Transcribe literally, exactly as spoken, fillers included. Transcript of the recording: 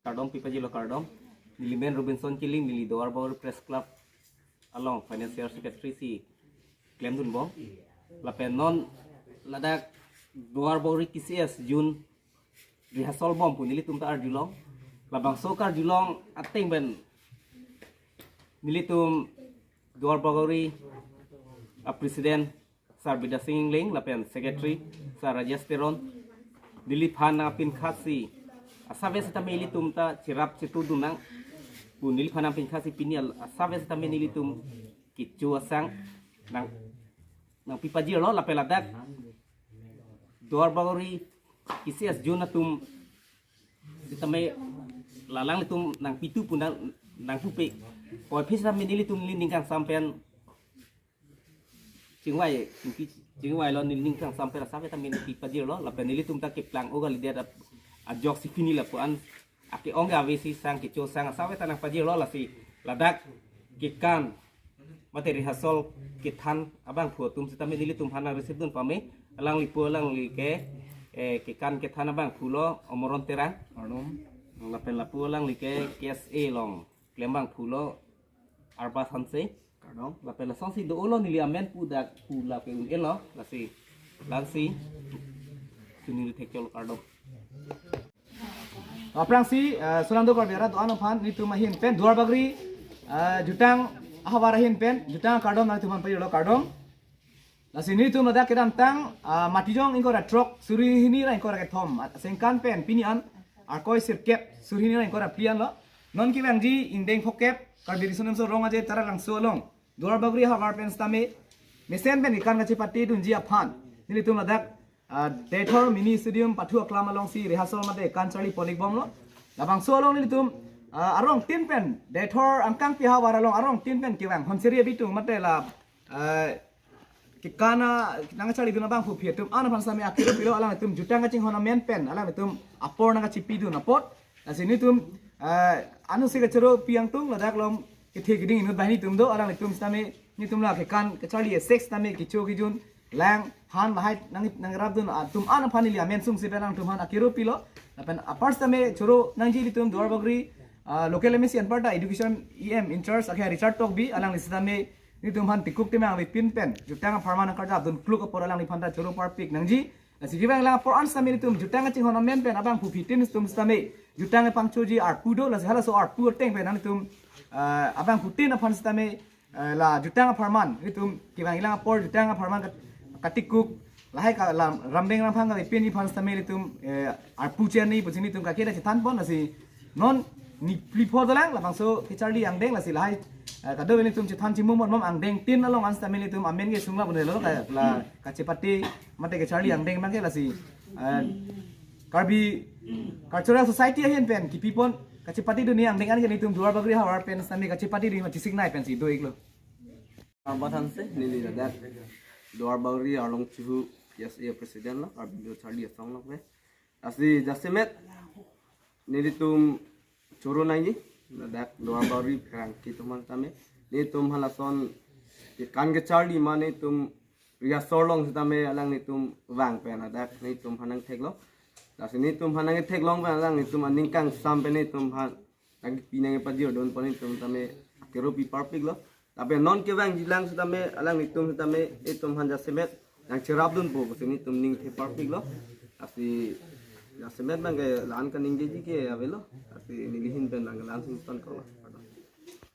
Kardom, pipajirlo kardom. Neli men Robinson Killing, neli Duarbagori Press Club along Financial Secretary si klemdunbom. Lapen non ladak Duarbagori K C S June rehearsal bom pu nelitum ta arjulong. Labangso karjulong ateng pen nelitum Duarbagori a President Sir Bidya Sing Engleng lapen Secretary Sir Rajesh Teron, neliphan nangpinkhat si asave sitame ilitum ta cherap chetudun nang pu neliphan nangpinkhat si pini al asave sitame nelitum kecho asang nang nangpipajirlo lapen ladak Duarbagori K C S June atum sitame la alanglitum nangpitu pu nang nangpupe. Koiphis sitame nelitum neli ning kangsam pen chingvai, chingvailo, neli ning kangsam pen asave tame nangpipajirlo lapen nelitum ta keplang o kalidet ap- ajoksi pini lapu-an ake-ong ave si sang kecho sang asave ta nangpajirlo. Lasi ladak kekan mate rehearsal kethan abangphu atum sitame nelitum aphan nang receive dun pame. Alangli pu alangli ke eh, kekan kethan abangphu lo Omoron Terang. Arnam. Lapen lapu alangli ke K S A along klem abangphu lo Arbat Hanse. Kardom. Lapen lasonsi do-olo neli amen pu dak pu la ke un-elo lasi. Lasi. Sunil Thekchol, kardom. Aphrangsi, eh, Sulangdo Karbi arat do-an aphan nelitum ahin pen Duarbagori, eh, jutang ahavar ahin pen jutang kardom nangtumphan pajirlo, kardom. Lasi nelitum ladak kedamtang, ah, Matijong ingkoi ra throk, suri hini ra ingkoi ra kethom, ah, sengkan pen pini an, Arkoi sirkep, suri hini ra ingkoi ra phli anlo. Non kevangji ingdeng phokep, Karbi Riso Nimso Rong Aje Taralangso along Duarbagori ahavar pen sitame mesen pen kekan kachepatedunji aphan nelitum ladak, ah, Deithor Mini Stadium pathu aklam alongsi rehearsal mate kekan charli pon-ikbomlo. Labangso along nelitum, ah, arong tin pen Deithor angkangpi ahavar along arong tin pen kevang Honseri abitung mate la, ah, kekan nangcharlidun abangphu aphi atum an aphan sitame akero pilo, alanglitum jutang kachinghon amen pen alanglitum apor nangkachipidun apot. Lasi nelitum, ah, ansi kachoro pi angtung ladak along kethe keding inut banghini atum do, alanglitum sitame nelitum la kekan kacharli a six sitame kecho kejun lang han lahai nang nangrapdun atum an aphan neli amen sungsi pen alangtum aphan akero pilo. Lapen apar sitame choro nangji ilitum Duarbagori, ah, local M A C anparta education E M in charge akhe Richard Tokbi, alangli sitame nelitum aphan tikuk timang avepin pen jutang apharman nangkarjapdun kluk apot alangliphan ta choro parpik nangji. Lasi kevang lang apor an sitame nelitum jutang kachinghon amen pen abangphu aphi tin atum sitame jutang kepangchoji arpu do, lasi halaso arpu ateng pen nangtum, ah, abangphu tin aphan sitame, eh, la jutang apharman nelitum kevang lang apor jutang apharman kat- katikuk lahai ka lam rambeng ramphang kali pini aphan sitame nelitum, eh, arpu cheni pusi nelitum kakheda chethanpon. Lasi non ni phli pho dolang labangso kacharli angdeng lasi lahai, eh, kadokave nelitum chethan chimum mon mom angdeng tin along an sitame nelitum amen kesung la bonelo ka la kachepate mate kacharli angdeng abangke lasi, eh, Karbi Cultural Society ahin pen kipipon kachepatedunji angdeng an ke nelitum Duarbagori ahavar pen sitame kachepatedunji ma chisiknai pensi do-iklo. Arbat Hanse, neli ladak Duarbagori Arlong Chuhu K S A president lo, Karbi Charli Asong lo ke. Lasi jasemet nelitum choro nangji ladak Duarbagori pherangke atum aphan sitame. Nelitum halason kekan kacharli ma nelitum rehearsal along sitame alanglitum vang pen ladak nelitum aphan nangtheklo. Lasi nelitum aphan nangtheklong pen alanglitum aning kangsam pen nelitum aphan nangpi nangpajirdun pon nelitum tame akero pi parpiklo. Lapen non kevangji lang sitame alanglitum sitame nelitum aphan jasemet nangcherapdunpo pusi nelitum ningthe parpiklo. Lasi jasemet abangke la-an kaningjeji ke avelo. Lasi neli ahin pen abangke la-an sington kolo.